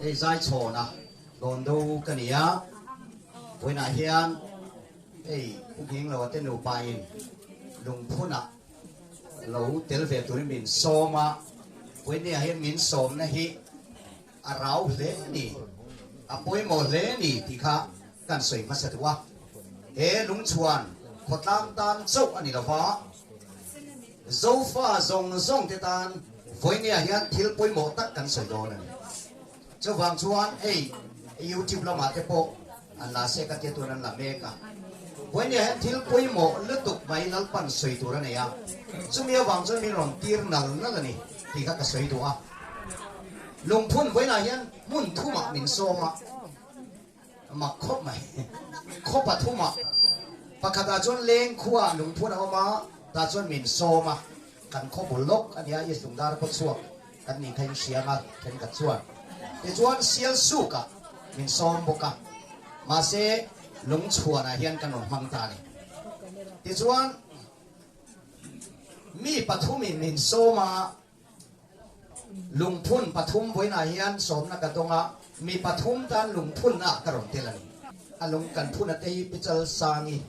Hei Zaichhawna Hlawndo ka ni a, vawiinah hian hei Pu Nghingloa te nupa in lungphunah lo tel ve turin min sawm a, vawiinah hian min sawmna hi a rau hle a ni, a pawimawh hle a ni tih kha kan sawi hmasa duh a. He lungchhuan khawtlang tan chauh a ni lo va, Zofa zawng zawng te tan vawinia hian thil pawimawh tak kan sawi dawn a ni. Chuvang chuan hei YouTube lamah te pawh an la se ka tia tun an la mek a. Vawinia hian thil pawimawh lutuk mai Lalpan sawi tur a nei a, chumi avang chuan min rawn tir nal nal a ni tih kha ka sawi duh a. Lungphun vawiinah hian hmun thumah min sawm a, mak khawp mai. Khaw pathumah, pakhatah chuan leng khuaah lungphun a awm a, tah chuan min sawm a, kan khaw bul lawk a nia, East Lungdar khaw chhuak kan nih kha in hria anga thenkhat chuan. Tichuan Sialsukah min sawm bawk a, mahse lungchhuanah hian kan rawn hmang ta a ni. Tichuan mi pathumin min sawm a, Lungphun pathum vawiinah hian sawmna ka dawng a, mi pathum tan lungphunna ka rawn tel a ni. A lung kan phuna te hi Pi Chalsangi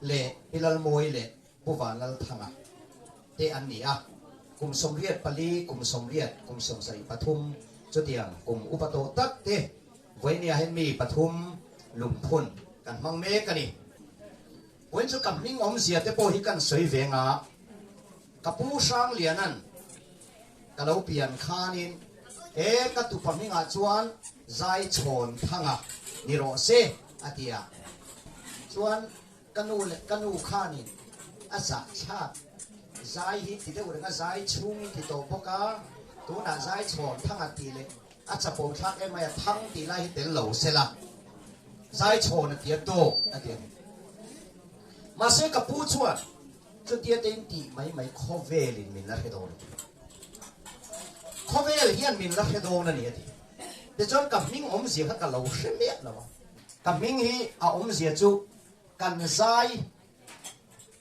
leh Pi Lalmawi leh Pu Vanlalthanga te an ni a, kum 84, kum 80, kum 73 chutiang kum upa tawh tak te vawiiniah hian mi pathum lungphun kan hmang mek a ni. Vawiin chu ka hming awmzia te pawh hi kan sawi ve nga. Ka pu Hrangliana'n ka lo pian khanin he ka tupa hmingah chuan Zaichhawn Thanga ni rawh se a ti a. Chuan ka nu leh ka nu khanin a zah thlak zai hi ti deuh reng a, zai chhung i ti tawh bawk a, tunah Zaichhawn Thanga tih leh a chapo thlak em mai a, thang tih lai hi tel lo se la, Zaichhawn a ti a tawk a ti a ni. Mahse ka pu chuan Chutia te in tih mai mai khawvel in min la hre dawn a ti. Khawvel hian min la hre dawn a ni a ti. Tichuan ka hming awmzia kha ka lo hre miah lo a. Ka hming hi a awmzia chu kan zai,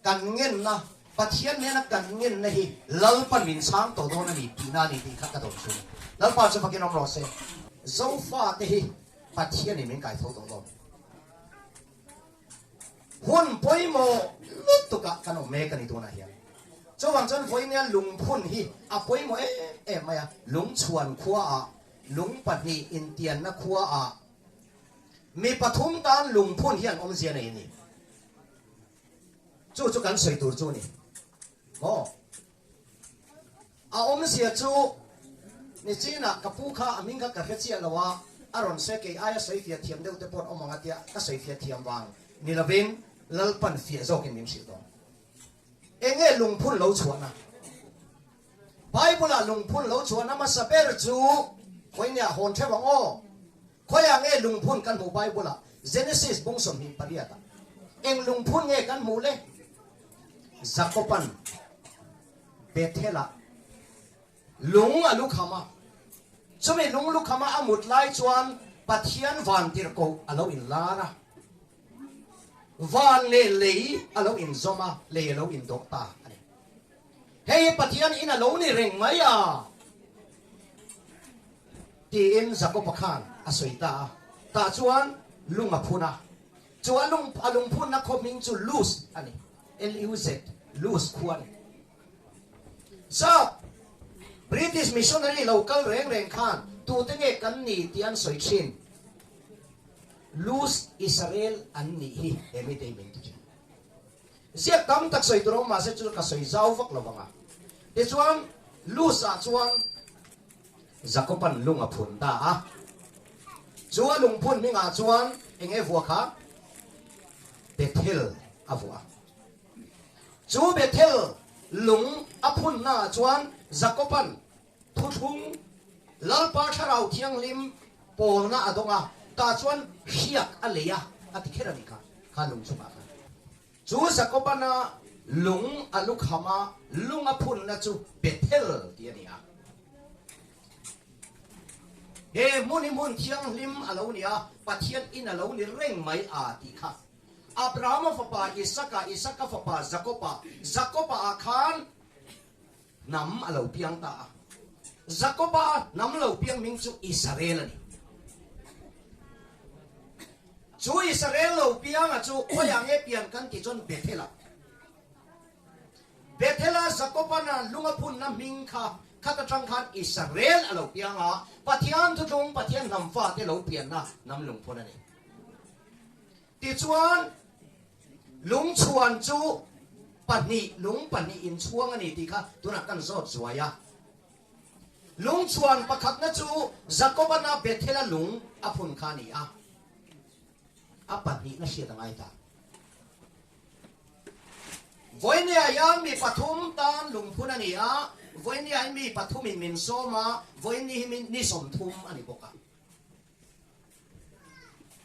kan ngenna, Pathian nena kan ngenna hi Lalpan min chhang tawh dawn a ni tihna a ni tih kha ka dawn chhung. Lalpa chu fakin awm rawh se. Zofate hi Pathianin min kaitho tawh dawn. Hun pawimawh lutuk ah kan awm mek a ni tunah hian. Chuvang chuan vawinia lungphun hi a pawimawh em em mai a, lungchhuan khua ah, lung pahnih intianna khua ah mi pathum tan lungphun hian awmzia nei a ni. Chu chu kan sawi tur chu a ni maw? A awmzia chu nichinah ka pu kha a hming kha ka hre chiah lo a, a rawn sawi kei aia sawi fiah thiam deuh te pawh an awm ang a tia ka sawi fiah thiam vang ni lovin Lalpan fiah zawkin min hrilh dawn. Enge lungphun lo chhuahna? Bible-ah lungphun lo chhuahna hmasa ber chu khawinia hawn theuh ang aw. Khawiah nge lungphun kan hmuh Bible-ah? Genesis bung 28 ah. Eng lungphun nge kan hmuh le? Jakoban Bethel-ah lung a lu kham a, chumi lung lu khama a mut lai chuan Pathian vantirhkoh a lo inlar a, van leh lei a lo inzawm a, lei a lo indawh ta a ni. Hei hi Pathian in a lo ni reng mai a, tiin Jakob-a khan a sawi ta a. Tah chuan lung a phun a, chu a lung a lungphunna khaw hming chu Luz a ni. Luz, Luz khua a ni. Sap, British missionary lo kal reng reng khan tute nge kan ni tih an sawi thin. Luz Israel an nih hi he mite hi min ti thin. Ziak tam tak sawi tur a awm mahse chu ka sawi zau vak lo vang a. Tichuan Luz ah chuan Jakoban lung a phun ta a. Chu a lungphun hmingah chuan eng nge vuah kha? Bethel a vuah a. Chu Bethel lung a phunnaah chuan Jakoban thuthlung Lalpa Thlarau Thianghlim pawlna a dawng a, tah chuan hriak a lei a, a ti kher a nih kha, kha lung chungah khan. Chu Jakobana lung a lukham a, lung a phunna chu Bethel tih a ni a. He hmun hi hmun thianghlim a lo ni a, Pathian in a lo ni reng mai a tih kha. Abrahama fapa Isaka, Isaka fapa Jakoba, Jakoba ah khan hnam a lo piang ta a. Jakoba hnam lo piang hming chu Israel a ni. Chu Israel lo pianga chu khawiah nge pian kan tih chuan Bethel-ah. Bethel-a Jakob-ana lung a phunna hming kha khat atang khan Israel a lo piang a, Pathian thuthlung, Pathian hnam fate lo pianna hnam lungphun a ni. Tichuan, lungchhuan chu pahnih, lung pahnih inchhuang a ni tih kha tunah kan zawt zuai a. Lungchhuan pakhatna chu Jakob-ana Bethel-a lung a phun kha a ni a, a pahnihna hriat a ngai ta. Vawinia hian mi pathum tan lungphun a ni a, vawinia hi mi pathumin min sawm a, vawiin hi ni 30 a ni bawk a.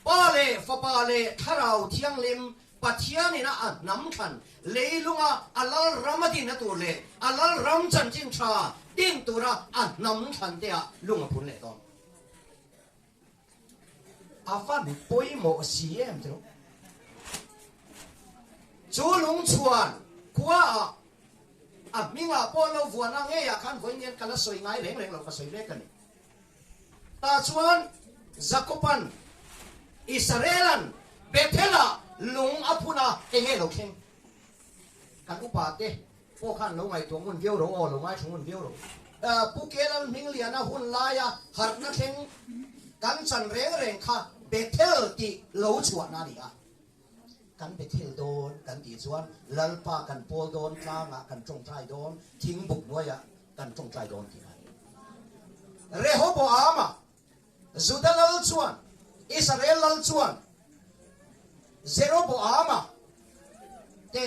Pa leh Fapa leh Thlarau Thianghlim Pathianin a a hnam thlan leilunga a lal ram a dinna tur leh a lal ram chanchin tha din tura a hnam thlan te ah lung a phun leh dawn. A van pawimawh si em chu. Chu lungchhuan khua ah a hmingah pawh lo vuana ngeiah khan vawiin hian ka la sawi ngai reng reng lo ka sawi mek a ni. Tah chuan Jakoban Israelan Bethel-ah lung a phun a, eng nge lo thleng? Kan upate pawh khan lo ngaihtuah ngun viau ro aw, lo ngaithla ngun viau ro. Pu Kelan Hmingliana hun laia harhna thleng kan chan reng reng kha Bethel tih lo chhuahna a ni a. Kan Bethel dawn kan tih chuan Lalpa kan pawl dawn, tlangah kan tawngtai dawn, thingbuk hnuaiah kan tawngtai dawn tih a ni. Rehoboama, Juda lal chuan, Israel lal chuan Jeroboama te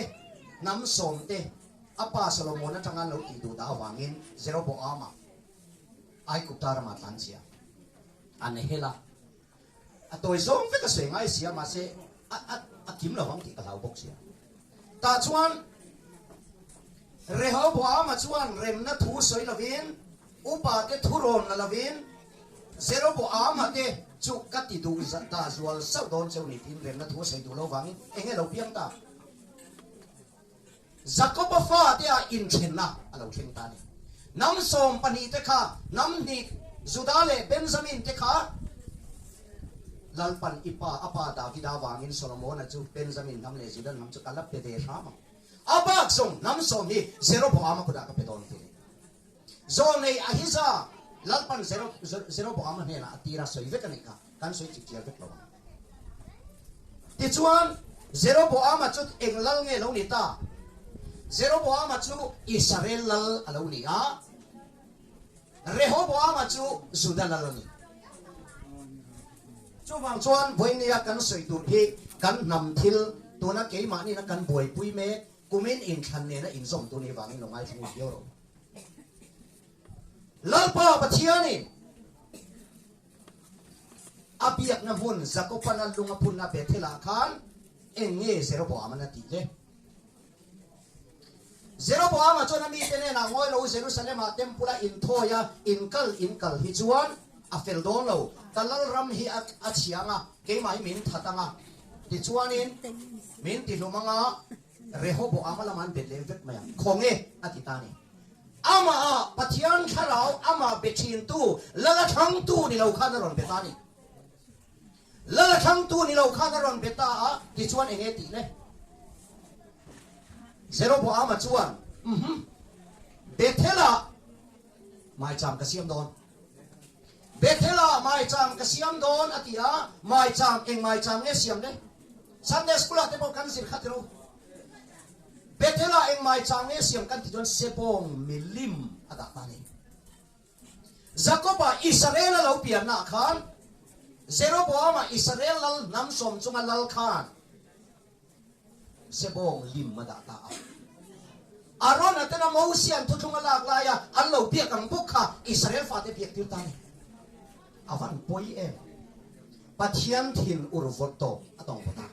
hnam sawmte a pa Solomon atanga an lo tih duh dah avangin Jeroboama Aigupta ramah tlanchhia an hel a. A tawi zawng vek a sawi ngai sia mahse a a a kim lo ang tih ka hlau bawk sia. Tah chuan Rehoboama chuan remna thu sawi lovin upa te thu rawn la lovin Jeroboama te chu ka ti duh dah zual sauh dawn cheu ni tiin remna thu a sawi duh lo vangin eng nge lo piang ta? Jakoba fate ah inthenna a lo thleng ta a ni. Hnam 12 te kha, hnam hnih Juda leh Benjamin te kha Lalpan i pa, a pa Davida vangin Solomona chu Benjamin hnam leh Juda hnam chu ka la pe ve hram ang. A bak zawng hnam sawm hi Jeroboama kutah ka pe dawn ti a ni. Zawlnei Ahija Lalpan Jeroboama hnenah a tir a sawi vek a nih kha, kan sawi chip chiar vek lo ang. Tichuan, Jeroboama chu eng lal nge lo ni ta? Jeroboama chu Israel lal a lo ni a, Rehoboama chu Juda lal a ni. Chuvang chuan vawinia kan sawi tur hi kan hnam thil tuna keimahniina kan buaipui mek Kumin inthlan nena inzawm tur ni vangin lo ngaithla ngun viau rawh. Lalpa Pathianin a biakna hmun Jakobana lung a phunna Bethel-ah khan eng nge Jeroboam-an a tih le? Jeroboam-a chuan a mite hnenah ngawi lo Jerusalem-ah temple-a inthawi a inkal inkal hi chuan a fel dawn lo. Ka lalram hi a chhia ang a, keimah hi min that ang a. Tichuanin min ti hlum anga Rehoboam-a lamah an bet leh vek mai ang. Khawnge? a ti ta a ni. Amah Pathian thlarau amah be thintu, lala thlangtu ni lo khan a rawn be ta a ni. Lala thlangtu ni lo khan a rawn be ta a, tichuan eng nge tih le? Jeroboam-a chuan, Uhum, Bethel-ah maicham ka siam dawn. Bethel-ah maicham ka siam dawn a ti a, maicham eng maicham nge siam le? Sunday School-ah te pawh kan zir kha tiro. Bethel-ah eng maicham nge siam kan ti chuan sebawng milim a dah ta a ni. Jakob-a Israel-a lo piannaah khan Jeroboam-a Israel lal hnam sawm chunga lal khan Sebawng lim a dah ta a. Aaron-a tena Mosia'n thuthlung a lak laia an lo biak ang bawk kha Israel fate biak tir ta a ni. A van pawi em! Pathian thin ur vawt tawp a tawng bawk a.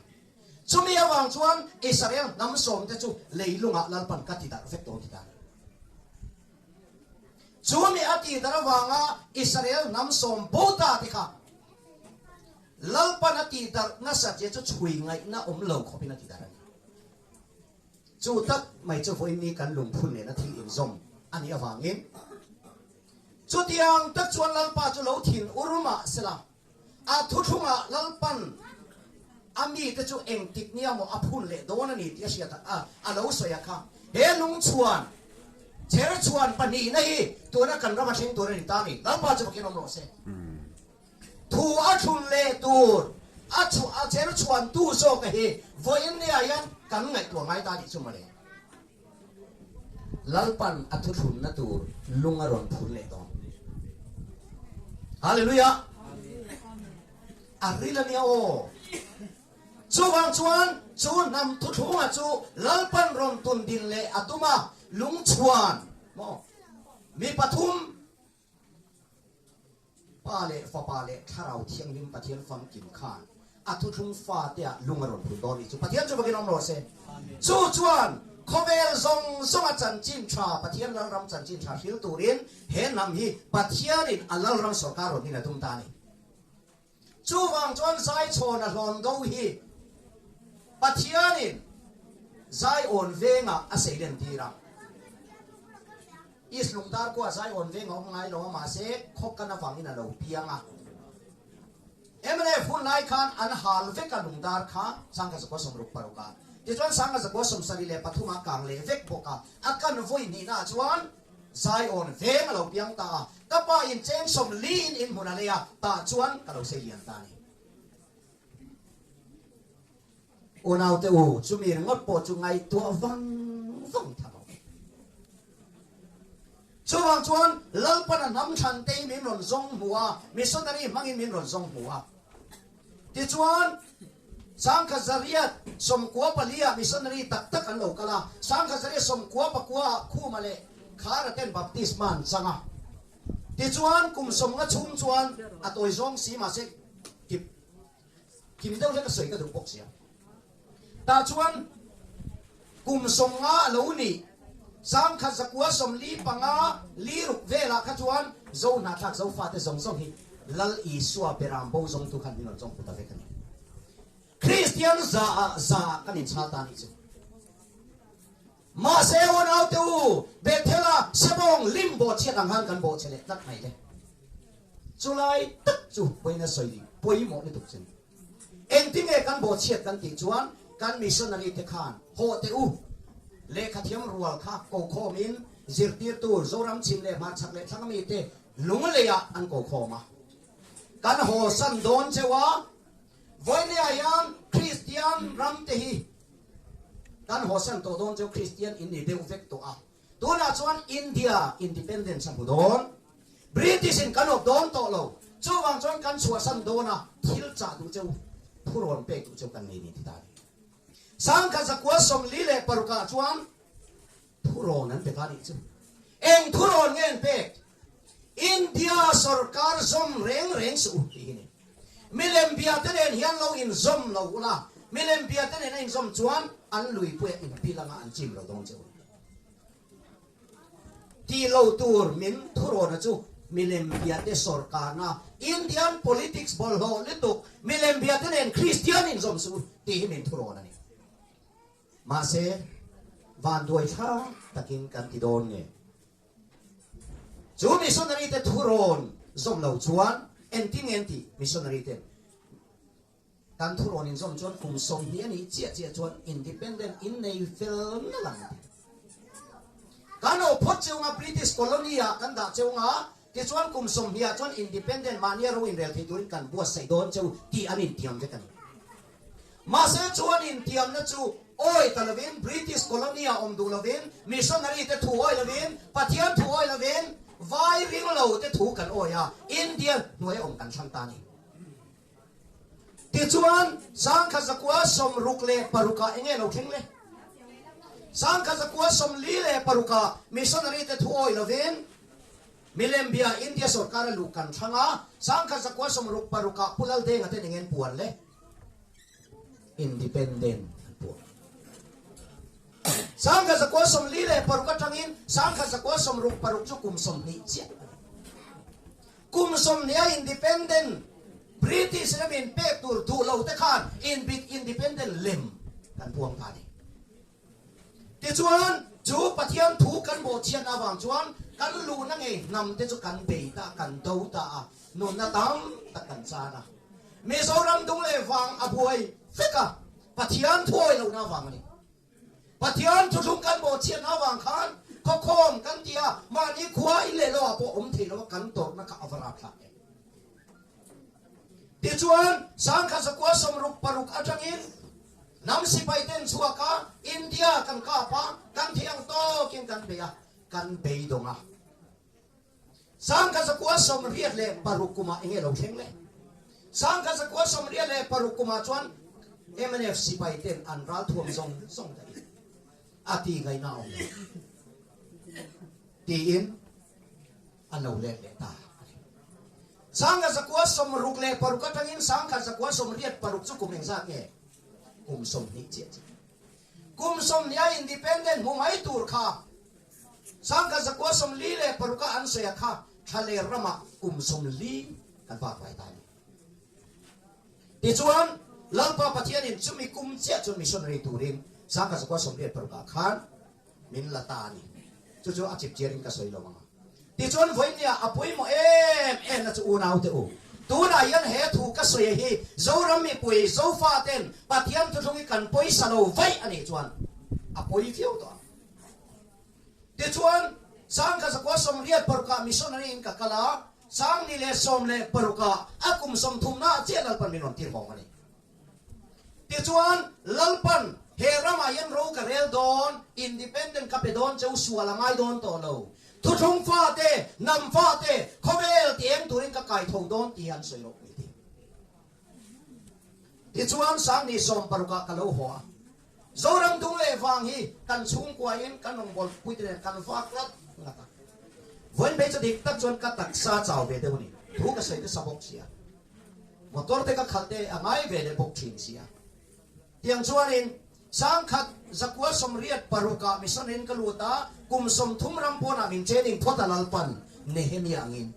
Chumi avang chuan Israel hnam sawmte chu leilungah Lalpan ka ti darh vek dawn ti ta a ni. Chumi a ti darh avanga Israel hnam sawm bo ta te kha Lalpan a tih darh nasa che chu chhui ngaihna awm lo khawpin a ti darh a ni. Chu tak mai chu vawiin kan lungphun nena thil inzawm a nih avangin chutiang tak chuan Lalpa chu lo thin ur mah sela, a thuthlungah Lalpan. A mite chu engtik nia maw a phun leh dawn a ni tih a hriat a, a lo sawi a kha. He lungchhuan, cherchhuan pahnihna hi tuna kan rama thleng tur a ni ta a ni. Lalpa chu fakin awm rawh se. Thu a thlun leh tur a a cherchhuan tu zawka hi vawiin nia hian kan ngaihtuah ngai ta tih chu mawle. Lalpan a thuthlunna tur lung a rawn phun leh dawn. Hallelujah! A ril a nia aw. Chuvang chuan chu hnam thuthlunga chu Lalpan rawn tun din leh a tum a, lungchhuan maw mi pathum Pa leh Fapa leh Thlarau Thianghlim Pathian famkim khan a thuthlung fateah lung a rawn phun dawn nih chu Pathian chu vakin awm rawh se. Chu chuan khawvel zawng zawnga chanchin tha Pathian Lalram chanchin tha hril turin he hnam hi Pathianin a Lalram sawrkar rawn in a tum ta a ni. Chuvang chuan Zaichhawn a hlawn do hi Pathianin Zaiawn vengah a seilen tir a. East Lungdar kua Zaiawn veng a awm ngai lo a, mahse khawkan avangin a lo piang a. Mnf hun lai khan an hal vek a Lungdar kha Sangha zakua 66 ah. Tichuan Sangha zakua 73 ah kang leh vek bawk a. A kan vawi hnihna ah chuan Zaiawn veng a lo piang ta a, ka pa in cheng 40 in in hmun a lei a, tah chuan ka lo sei lian ta a ni. Unaute u, chumi ringawt pawh chu ngaihtuah vang vang tha lo. Chuvang chuan Lalpan a hnam thlan te hi min rawn zawng hmu a, missionary hmangin min rawn zawng hmu a. Tichuan, 1994 ah missionary tak tak an lo kal a, 1999 ah Khuma leh Khara ten baptisma an chang a. Tichuan, kum 50 chhung chuan a tawi zawng si mahse kip kim deuh hlek a sawi ka duh bawk sia. Tah chuan kum 50 a lo nih 1945 liruk velah kha chuan Zo hnahthlak Zofate zawng zawng hi Lal Isua beram bo zawngtu khan min rawn zawng pu ta vek a ni. Kristian za ah za ah kan inchhal ta anih chu. Mahse unaute u, Bethel-a Sebawng lim bawhchhiat ang khan kan bawhchhe leh tlat mai le. Chulai tak chu pawina sawi pawimawh lutuk chu a ni. Engtinge kan bawhchhiat kan tih chuan kan missionary te khan haw teh u, lehkhathiam rual kha kokhawmin zirtirtu Zoram chhim leh hmarchhak leh thlang ami te lungleiah an kokhawm a. Kan haw san dawn cheu a, vawinia hian Kristian ram te hi kan haw san tawh dawn cheu Kristian in ni deuh vek tawh a. Tunah chuan India independence a hmu dawn. British in kan awp dawn tawh lo. Chuvang chuan kan chhuahsan dawn a, thil chah duh cheu, phurawn pek duh cheu kan nei ni ti ta a ni. 1946 ah chuan phurawn an pe ta nih chu. Eng phurawn nge an pek? India sorkar zawm reng reng suh u tih hi ni. Milem bia te nen hian lo inzawm lo ula, milem bia te nen a inzawm chuan an luipuia inpil anga an chim lo dawn che u. Tih lo tur min thurawna chu milem bia te sorkarna, Indian politics bawlhhlawh lutuk, milem bia te nen Kristian inzawm suh u tih hi min thurawn a ni. Mahse, vanduai thlak takin kan ti dawn nge? Chu missionary te thurawn zawm lo chuan engtin nge an tih? Missionary ten kan thurawn in zawm chuan kum 20 a nih chiah chiah chuan independent in nei fel na lang a ti. Kan aw phawt cheu nga British colony ah kan dah cheu nga tichuan kum 20 ah chuan independent mahnia ro inrel thei turin kan buatsaih dawn cheu tih an intiam vek a ni. Mahse chuan intiamna chu awi ta lovin, British colony ah awm duh lovin, missionary te thu awi lovin, Pathian thu awi lovin, vai ring lo te thu kan awi a, India hnuai awm kan thlang ta a ni. Tichuan, 1966 ah enge lo thleng le? 1946 ah missionary te thu awi lovin, Milem bia India sorkar a luh kan thlang a, 1966 ah Pu Laldenga te ningen puan le Independent an puan. 1946 atangin 1966 chu kum 20 chiah a ni. Kum 20 a Independent British lamin pek tur duh lo te khan Independent lem kan puang ta a ni. Tichuan, chu Pathian thu kan bawhchhiat avang chuan kan luhna ngei hnam te chu kan bei ta, kan do ta a, nunna tam tak kan chan a. Mizoram dung leh vang a buai vek a, Pathian thuawi lohna avang a ni. Pathian thuthlung kan bawhchhiatna avang khan khawkhawm kan ti a, mahni khua in leh lohah pawh awm thei lova kan tawrhna kha a va rapthlak em. Tichuan, Sangkhat zakua 66 atangin hnam sipai ten chhuak a, India kan kap a, kan thei ang tawkin kan bei a, kan beidawng a. 1986 kumah enge lo thleng le? 1986 kumah chuan mnf sipai ten an ral thuam zawng zawng daih a ti ngaihna a awm lo tiin an lo let leh ta a ni. 1966 atangin 1986 chu kum engzat nge? Kum 20 chiah chiah. Kum 20 a independent hmu mai tur kha 1946 a an sawi a kha thlaler ramah kum 40 kan vak vai ta a ni. Tichuan, Lalpa Pathianin chumi kum chiah chuan missionary turin 1986 ah khan min la ta a ni. Chu chu a chipchiarin ka sawi lo ang a. Tichuan vawinia a pawimawh em em na chu unaute u, tunah hian he thu ka sawi hi Zoram mipui, Zofa ten Pathian thuthlung hi kan pawisa lo vaih a nih chuan a pawi viau tawh ang. Tichuan 1986 ah missionary in ka kal a, 2016 ah a kum 30 na ah chiah Lalpan min rawn tir vawng a ni. Tichuan, Lalpan, he ramah hian ro ka rel dawn, independent ka pe dawn cheu sual a ngai dawn tawh lo. Thuthlung fate, hnam fate, khawvel ti eng turin ka kai tho dawn tih an sawi rawh pui ti. Tichuan, 2016 ah ka lo haw a. Zoram dung leh vang hi kan chhungkuain kan rawngbawlh puite nen kan vak ngat ngat a. Vawiin phei chu dik tak chuan ka taksa chau ve deuh a ni. Thu ka sawi nasa bawk sia. Motor te ka khalh te a ngai ve leh bawk thin sia. Tiang chuanin 1986 ah mission in ka lut a, kum 30 ram pawnah min training phawt a Lalpan Nehemia angin.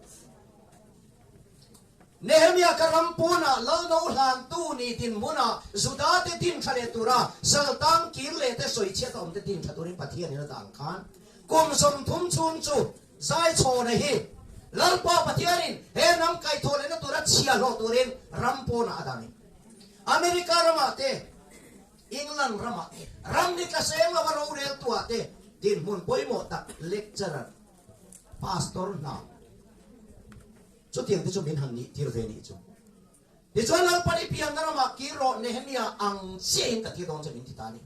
Nehemia ka ram pawnah Lalno hlantu ni dinhmunah Juda te din tha leh tura Saltang kir leh te sawichhiat a awm te din tha turin Pathianin a dah ang khan kum 30 chhung chu Zaichhawna hi Lalpa Pathianin he ram kaihthawh lehna tura chhia hlawh turin ram pawnah a dah a ni. America ramah te, England ramah te, ram ni tla seng lova roreltuah te dinhmun pawimawh tak lecturer, pastor hna chutiang te chu min han nih tir ve nih chu. Tichuan Lalpa i pianna ramah kir rawh Nehemia ang chiahin ka tir dawn che min ti ta a ni.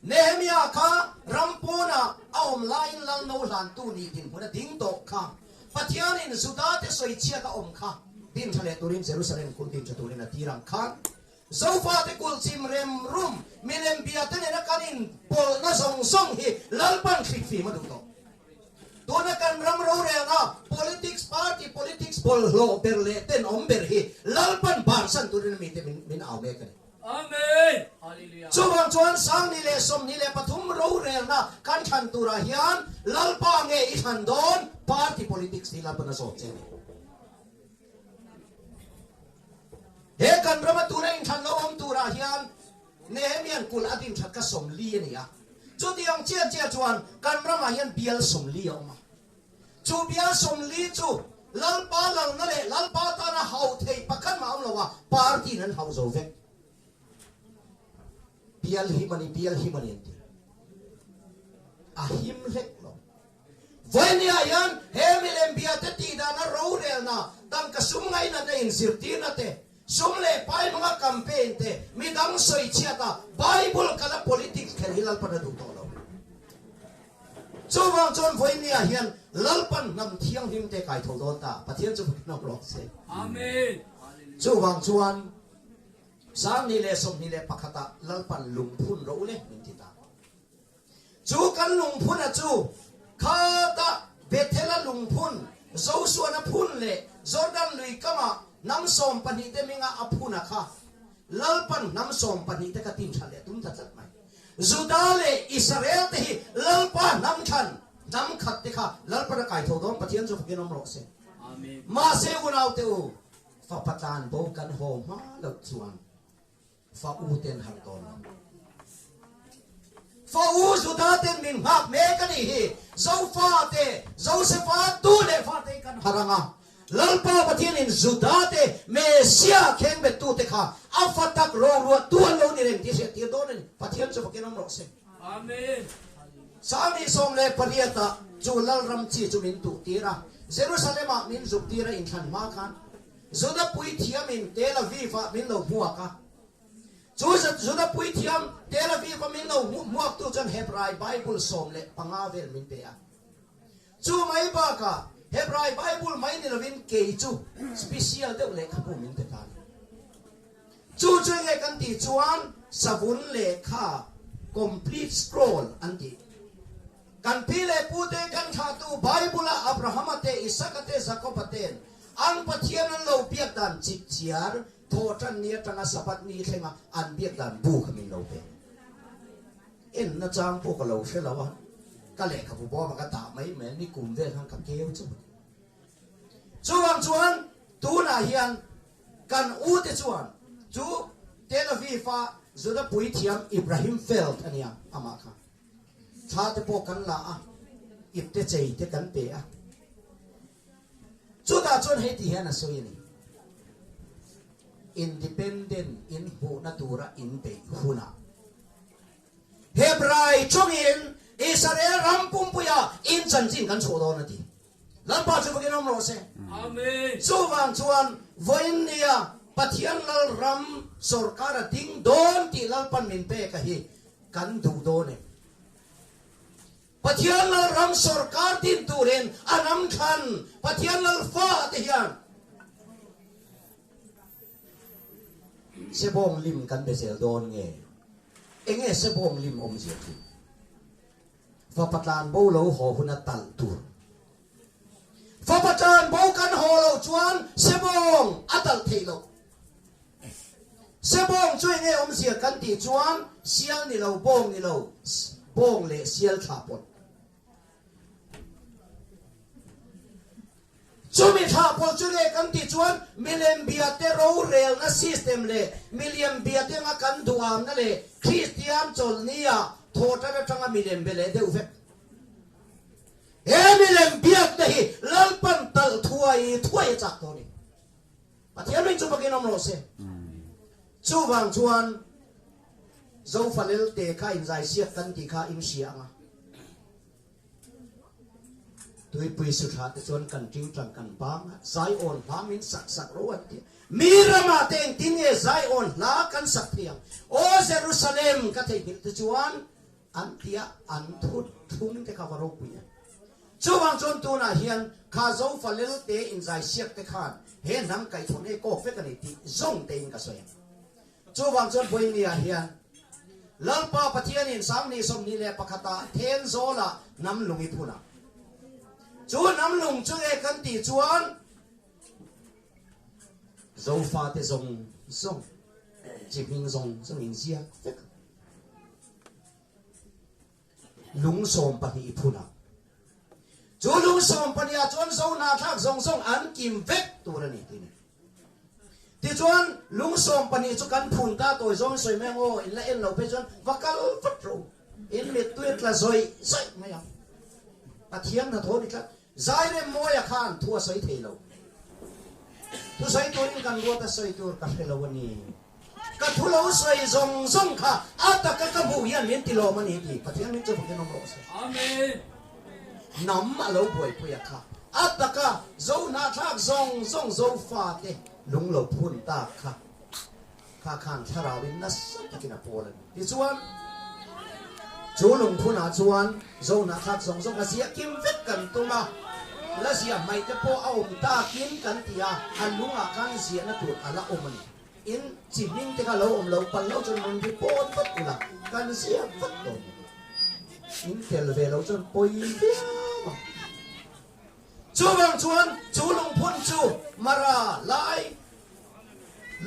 Nehemia kha ram pawnah a awm laiin Lalno hlantu nih dinhmun a ding tawh kha. Pathianin Juda te sawichhiat a awm kha din tha leh turin Jerusalem kulh din tha turin a tir ang khan Zofate kulh chim rem rum milem bia te nena kan inpawlhna zawng zawng hi Lalpan hrilhfim a duh tawh. Tuna kan ram rorelna politics party politics bawlhhlawh ber leh tenawm ber hi Lalpan bansan turin mite min au mek a ni. Amen! Hallelujah! Chuvang chuan 2023 rorelna kan thlan turah hian Lalpa nge i thlan dawn party politics hi Lalpan a zawt che a ni. He kan rama tuna inthlan lo awm turah hian Nehemian kulh a din that kha 40 a ni a. Chutiang chiah chiah chuan kan ramah hian bial 40 a awm a. Chu bial 40 chu Lalpa lalna leh Lalpa tana hauh theih pakhat mah a awm lo a, party in an hauh zo vek. Bial him a ni, bial him a ni an ti. A him hlek lo. Vawinia hian he milem bia te tih dana rorelna, tangka sum ngainatna inzirtirna te, Sum leh pai hmanga campaign te, midang sawi chhiat a, Bible kala politics khelh hi Lalpan a duh tawh lo. Chuvang chuan vawinia hian Lalpan hnam thianghlim te kai tho dawn ta, Pathian chu fakin awm rawh se. Amen. Chuvang chuan 2021 ah Lalpan lungphun rawh u le min ti ta. Chu kan lungphun a chu khata Bethel-a lungphun, Joshua-na phun leh Jordan lui kamah hnam 12 te hminga a phun a kha. Lalpan hnam 12 te kha tin tha leh tum ta tlat mai. Juda leh Israel te hi Lalpa hnam thlan, hnam khat te kha Lalpan a kai tho dawn, Pathian chu fakin awm rawh se. Mahse unaute u, fapa tlan bo kan haw hma loh chuan Fa u ten har dawn lo. Fa u Juda ten min nghak mek a nih hi. Zofa te, Josefa tu leh fa te hi kan har ang a. Lalpa Pathianin Judate Messia khengbettu te kha a fa tak roruah tu an lo ni reng tih hriattir dawn a ni. Pathian chu fakin awm rawh se. Amen. Sangni 18 ah chu Lalram chi chu min tuhtir a, Jerusalem ah min zuktir a inthlan hma khan Juda puithiamin Tel Aviv ah min lo hmuak a. Chu Juda puithiam Tel Aviv a min lo hmuaktu chuan Hebrai Bible 15 vel min pe a. Chu mai bakah Hebrai Bible mai ni lovin kei chu special deuh lehkhabu min pe ta a ni. Chu chu enge kan tih chuan savun lehkha, complete scroll, an tih. Kan pi leh pute kan thlahtu Bible-a Abrahama te, Isaka te, Jakoba te'n an Pathian an lo biak dan chipchiar thawhtan ni atanga Sabbath ni thlenga an biak dan bu kha min lo pe. Enna chang pawh ka lo hre lo a, ka lehkhabu bawm a ka dah mai mai a, ni kum vel khan ka keu chauh a ni. Chuvang chuan tunah hian kan u te chuan chu Tel Aviv-a Juda puithiam Ibrahim Feld a nia, amah kha thla te pawh kan la a, ipte chei te kan pe a. Chutah chuan hei ti hian a sawi a ni, Independent in hmuhna tura in beih hunah Hebrai chungin Israel ram pumpuia in chanchin kan chhuah dawn a ti. Lalpa chu vakin awm rawh se. Amen. Chuvang chuan vawiin nia Pathian Lalram sorkar a ding dawn tih Lalpan min pek a hi kan duh dawn em? Pathian Lalram sorkar din turin a ram thlan Pathian Lalfa te hian Sebawng lim kan be zel dawn nge? Enge sebawng lim awmzia chu? Fapa tlan bo lo haw huna talh tur. Fapa tlan bo kan haw loh chuan sebawng a talh theih loh. Sebawng chu enge awmzia kan tih chuan sial ni lo, bawng ni lo, bawng leh sial thla pawlh. Chumi thlah pawlh chu leh kan tih chuan milem biate rorelna system leh miliam biate anga kan duhamna leh Kristian chawlhnia thawhtan atanga milem be leh deuh vek. He milem biakna hi Lalpan talh thuai thuai a chak tawh a ni. Pathian ring chu bakin awm rawh se. Chuvang chuan Zofalelte kha inzaisiak kan tih kha in hria ang a. Tuipui suthla te chuan kan tingtang kan bang a, Zion hla min sak sak ro an ti a. Mi ramah te engtin nge Zion hla kan sak thei ang? Aw Jerusalem ka theihnghilh te chuan an ti a, an thut thlung te kha va ropui em. Chuvang chuan tunah hian kha Zofa Lelte inzaisiak te khan he hnam kaihthawh nei kawk vek a ni tih zawng tein ka sawi ang. Chuvang chuan Bohemia hian Lalpa Pathianin 2021 ah Thenzawlah hnam lung i phun a. Chu hnam lung chu nge kan tih chuan Zofate zawng zawng, chi hming zawng zawng in ziak vek a. Lung 12 i phun a. Chu lung 12 ah chuan Zohnahthlak zawng zawng an kim vek tur a ni tih a ni. Tichuan, lung 12 chu kan phun ta tawi zawng sawi mai ang aw, in la en lo phei chuan va kal vat rawh u, in mittui tla zawih zawih mai ang. Pathian hnathawh ni tlat. Zairemmawia khan thu a sawi thei lo. Thu sawi turin kan ruat a sawi tur ka hre lo a ni. Ka thu lo sawi zawng zawng kha a taka ka hmuh hian min ti lawm a ni tih Pathian min chu fakin awm rawh se. Amen. Hnam a lo buaipui a kha a taka zo hnahthlak zawng zawng Zofate lung lo phun tak kha kha khan thlarauin nasa takin a pawl a ni. Tichuan, chu lungphunah chuan zo hnahthlak zawng zawng a ziah kim vek kan tum a, la ziah hmaih te pawh a awm takin kan ti a, a lungah khan ziahna tur a la awm a ni. In chi hming te kha lo awm lo palh lo chuan rawn report vat ula, kan ziak vat dawn a ni. In tel ve lo chuan pawi viau ang. Chuvang chuan chu lungphun chu Mara, Lai,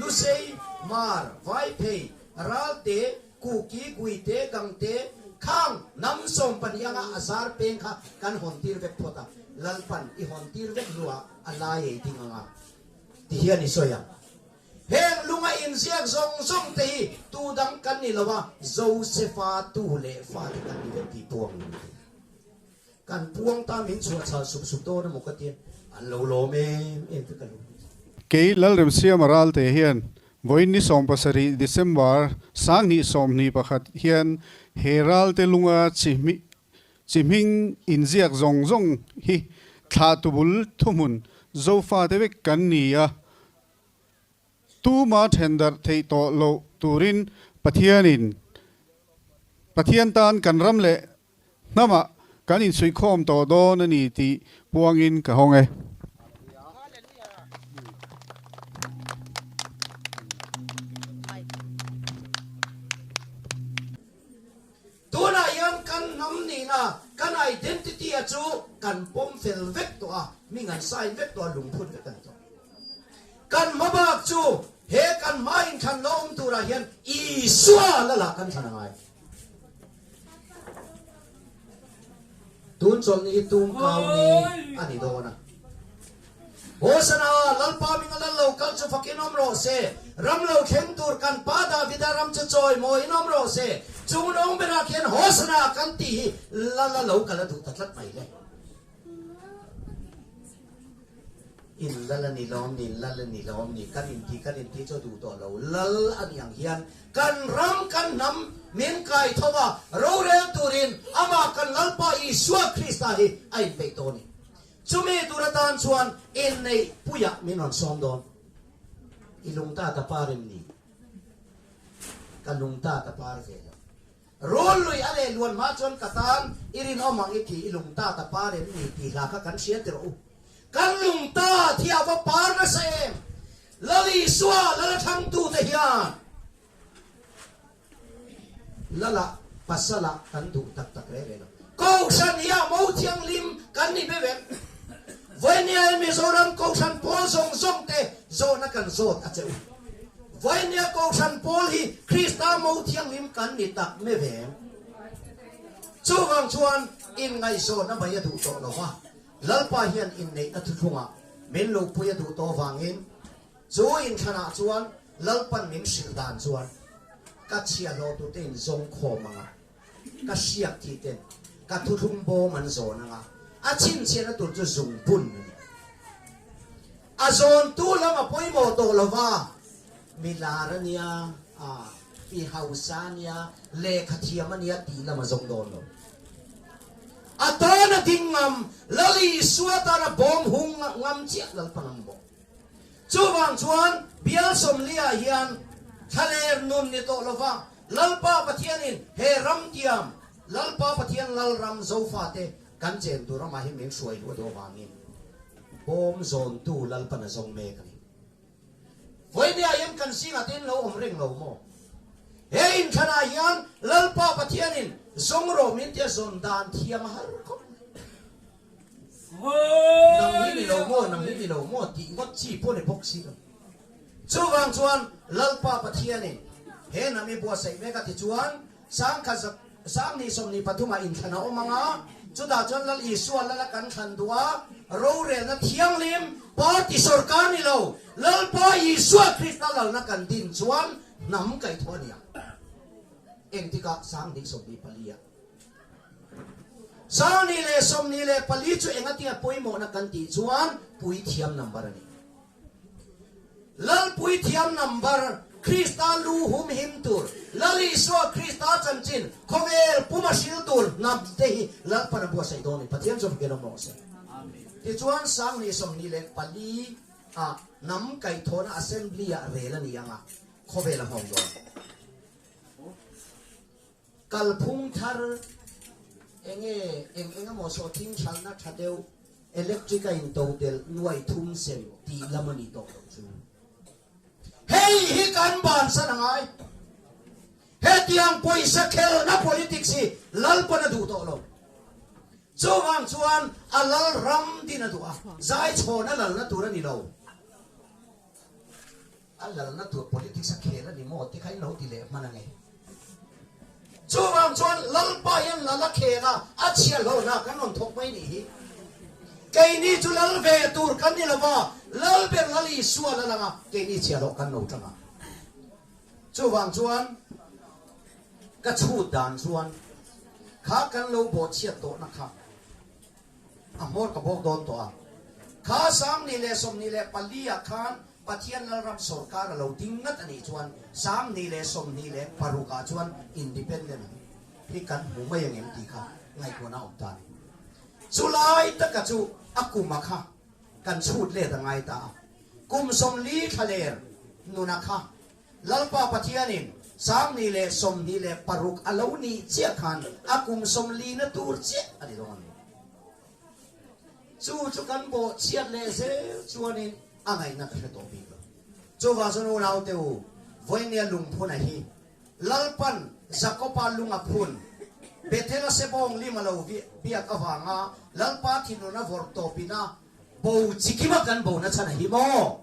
Lusei, Mar, Vaiphei, Ralte, Kuki, Guite, Gangte, Khang, hnam 12 anga a zar peng kha kan hawn tir vek phawt a, Lalpan i hawn tir vek hnuah a lai ei ding anga ti hian i sawi ang. Heng lunga inziak zawng zawng te hi tu dang kan ni lo a, Josefa tu leh fate kan ni vek tih puang in ti. Kan puang ta min chhuah chhal sup sup dawn emaw ka ti a. An lo lawm em em te ka lo ti. Kei Lalremsiama Ralte hian vawiin ni 70 December 2021 hian he Ralte lunga chi chi hming inziak zawng zawng hi thlah tubul thuhmun Zofate vek kan ni a, tuma then darh theih tawh loh turin Pathianin Pathian tan kan ram leh Hnamah kan insuihkhawm tawh dawn a ni tih puangin ka hawng e. Tunah hian kan hnam nihna, kan identity a chu kan pawm fel vek tawh a, mi ngan sign vek tawh a, lungphun vek a ni tawh. Kan hmabak chu he kan hma inthlan lo awm turah hian Isua lala kan thlan a ngai. Tun chawlhni hi tum kau ni a ni dawn a. Hosana, Lalpa minga lal lo kal chu fakin awm rawh se. Ram lo thleng tur kan pa Davida ram chu chawi mawiin awm rawh se. Chung nawng berah khian Hosana kan tih hi lal a lo kal a duh ta tlat mai le. In lal a ni lawm ni, lal a ni lawm ni, kan inti kan inti chu a duh tawh lo. Lal a ni ang hian kan ram kan hnam min kai tho a, rorel turin amah kan Lalpa Isua Krista hi a inpeih tawh a ni. Chumi tur atan chuan inneih puiah min rawn sawm dawn. I lungta ta par em ni? Ka lungta ta par ve lo. Rul lui a leh luan hma chuan ka tan i rinawm ang i ti i lung ta ta par em ni tih hla kha kan hria tirh u. Kan lung ta thi a va par nasa em? Lal Isua lal a thangtute hian Lala pasala kan duh tak tak reh reh lo. Kohhran hi a mo thianghlim kan ni be vek. Vawinia Mizoram Kohhran pawl zawng zawng te zawhna kan zawt a che u. Vawinia Kohhran pawl hi Krista mo thianghlim kan ni tak me veng. Chuvang chuan inngaihzawnna mai a duh tawh lo va, Lalpa hian inneihna thuthlungah min lo pui a duh tawh vangin chu inthlanah chuan Lalpan min hrilh dan chuan ka chhiahhlawhtute in zawng khawm ang a, ka hriak thih ten ka thuthlung bawm an zawn ang a, a chhinchhiahna tur chu zungbun a ni. A zawntu lam a pawimawh tawh lo va, mi lar a nia, a mi hausa a nia, lehkha thiam a nia tih lam a zawng dawn lo. A tana ding ngam, Lal Isua tana bawm hung ngam chiah Lalpa ngam bawk. Chuvang chuan bial sawmliah hian thlaler nun ni tawh lo va, Lalpa Pathianin he ram tiam, Lalpa Pathian Lalram Zofate kan chen tur ramah hi min hruai luh a duh avangin bawm zawntu Lalpan a zawng mek a ni. Vawinia hian kan zingah te in lo awm reng lo maw? He inthlanah hian Lalpa Pathianin zawng rawh min tia zawn dan thiam a har khawp mai. Nang hi ni lo maw, nang hi ni lo maw tih ngawt chi pawh ni bawk si lo. Chuvang chuan Lalpa Pathianin he hnam i buatsaih mek a ti chuan Sangkhat 20 23 ah inthlan a awm ang a, chutah chuan Lal Isua lala kan thlan duh a, rorelna thianghlim party sorkar ni lo, Lalpa Isua Krista lalna kan din chuan hnam kaihthawh a ni ang. Engtikah 2024 ah. 2024 chu engatinge pawimawhna kan tih chuan puithiam number a ni. Lal puithiam number, Krista lu hum him tur, Lal Isua Krista chanchin khawvel puma hril tur hnam te hi Lalpan a buatsaih dawn a ni. Pathian chu fakin awm rawh se. Tichuan 2024 ah hnam kaihthawhna Assembly ah rel a ni ang a, khawvel a hmawng dawn. Kalphung thar enge eng eng emaw sawhthing hralhna tha deuh electric a in todelh nuai thum sem tih lam a ni tawh loh chu. Hei hi kan bansan a ngai. Hetiang pawisa khelna politics hi Lalpan a duh tawh lo. Chuvang chuan a lal ram din a duh a, zaichhawn a lalna tur a ni lo. A lalna tur politics a khel a ni maw ti kha in lo ti leh hman ange. Chuvang chuan Lalpa hian lal a khel a, a chhiahhlawhna kan rawn thawk mai nih hi. Keini chu lal ve tur kan ni lova, lal ber Lal Isua lal anga keini chhiahhlawh kan lo tang a. Chuvang chuan ka chhut dan chuan kha kan lo bawhchhiat tawhna kha a hmawr ka bawk dawn tawh a. Kha 2024 ah khan Pathian Lalram sawrkar a lo ding ngat a nih chuan 2026 ah chuan Independent hi kan hmu mai ang em tih kha ngaihtuahna a awm ta a ni. Chulai taka chu a kum a kha kan chhut let a ngai ta a. Kum 40 thlaler nuna kha Lalpa Pathianin 2026 a lo nih chiah khan a kum 40 na tur chiah a ni dawn a ni. Chu chu kan bawh chhiat leh zel chuanin a ngaihna ka hre tawh bik lo. Chuvang chuan unaute u, vawinia lungphuna hi Lalpan Jakoba lung a phun, Bethel-a sebawng lim a lo biak avanga Lalpa thinlun a vawrh tawpina bo chikima kan bona chhan a hi maw?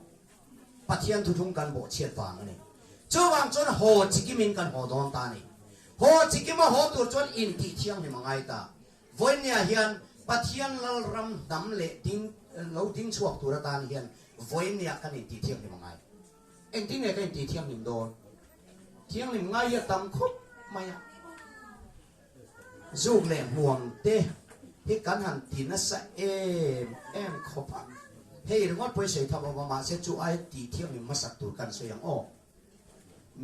Pathian thuthlung kan bawh chhiat vang a ni. Chuvang chuan haw chikimin kan haw dawn ta a ni. Haw chikima haw tur chuan intih thianghlim a ngai ta. Vawinia hian Pathian Lalram hnam leh ding lo ding chhuak tur atan hian vawinia kan intih thianghlim a ngai. Engtin nge ka intih thianghlim dawn? Thianghlim ngai hi a tam khawp mai a. Zuk leh hmuam te hi kan han ti nasa em em khawp a. Hei ringawt pawh i sawi thap awm a, mahse chu aia tih thianghlim hmasak tur kan sawi ang aw.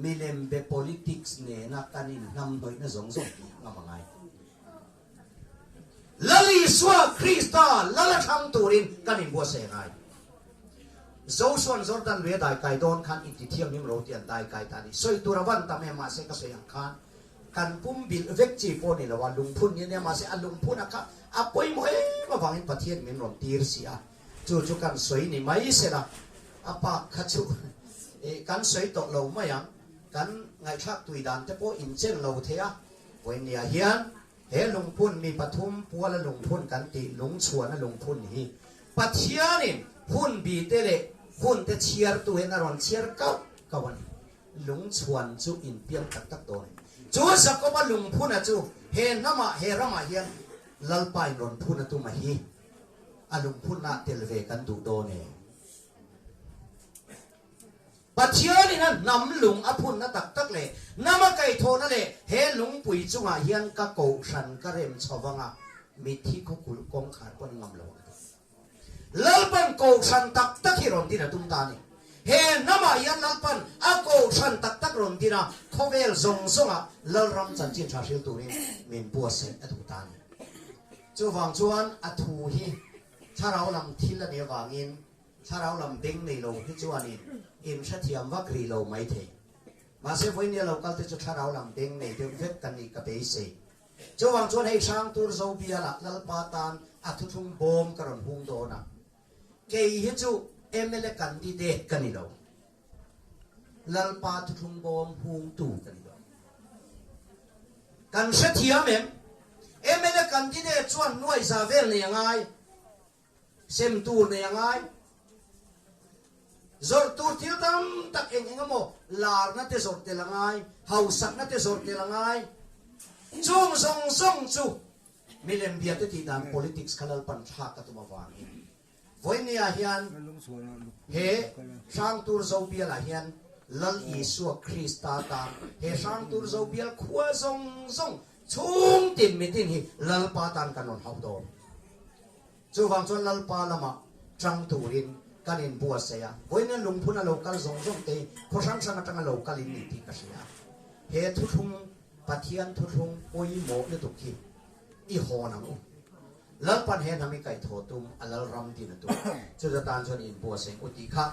Milem be politics nena kan inhnamhnawihna zawng zawng tih ngam a ngai. Lal Isua Krista lal a thlang turin kan inbuatsaih a ngai. Josua'n Jordan lui a daikai dawn khan inti thianghlim ro tih an daikai ta a ni. Sawi tur a van tam em mahse ka sawi ang khan Kan pum bilh vek chi pawh ni lo a, lungphun ni ania mahse a lungphun a kha a pawimawh em avangin Pathian min rawn tir si a, chu chu kan sawi ni mai sela a pak kha chu ih kan sawi tawh lo mai ang, kan ngaihthlak tui dan te pawh inchen lo thei a, vawinia hian he lungphun mi pathum puala lungphun kan tih lungchhuana lungphun hi Pathianin hun bi te leh hun te chhiartu hian a rawn chhiar kauh kauh a ni. Lungchhuan chu in piang tak tak dawn. Chu Jakoba lungphuna chu he hnamah, he ramah hian Lalpa in rawn phun a tum a hi. A lungphunna tel ve kan duh dawn e. Pathianin a hnam lung a phunna tak tak leh hnam a kaihthawhna leh he lungpui chungah hian ka kohhran ka rem chho vang a, mitthi khawkulh kawngkhar pawn ngam lo ang a ti. Lalpan kohhran tak tak hi rawn din a tum ta a ni. He hnamah hian Lalpan a kohhran tak tak rawn din a, khawvel zawng zawngah Lalram chanchin tha hril turin min buatsaih a duh ta a ni. Chuvang chuan a thu hi thlarau lam thil a nih avangin thlarau lam beng nei lo hi chuanin in hrethiam vak rih lo maithei. Mahse vawinia lo kalte chu thlarau lam beng nei deuh vek kan nih ka beisei. Chuvang chuan hei hrang tur zo bialah Lalpa tan a thuthlung bawm ka rawn hung dawn a, kei hi chu mla candidate ka ni lo, Lalpa thuthlung bawm hungtu ka ni lo. Kan hrethiam em? Mla candidate chuan nuai za vel nei a ngai. Sem tur nei a ngai. Zawrh tur thil tam tak eng eng emaw larna te zawrh tel a ngai, hausakna te zawrh tel a ngai. Chung zawng zawng chu milem bia te tih dan politics kha Lalpan thlak a tum avangin vawinia hian he Hrangtur Zobialah hian Lal Isua Krista tan he Hrangtur Zobial khua zawng zawng chhung tin mitin hi Lalpa tan kan rawn hauh dawn. Chuvang chuan Lalpa lamah tang turin kan inbuatsaih a, vawiin lungphun a lo kal zawng zawng te hi khaw hrang hrang atanga lo kal in ni tih ka hria. He thuthlung, Pathian thuthlung pawimawh lutuk hi i hawn ang u. Lalpan he hnam i kaihthawh tum a Lalram din a tum. Chuta tan chuan inbuatsaih u tih kha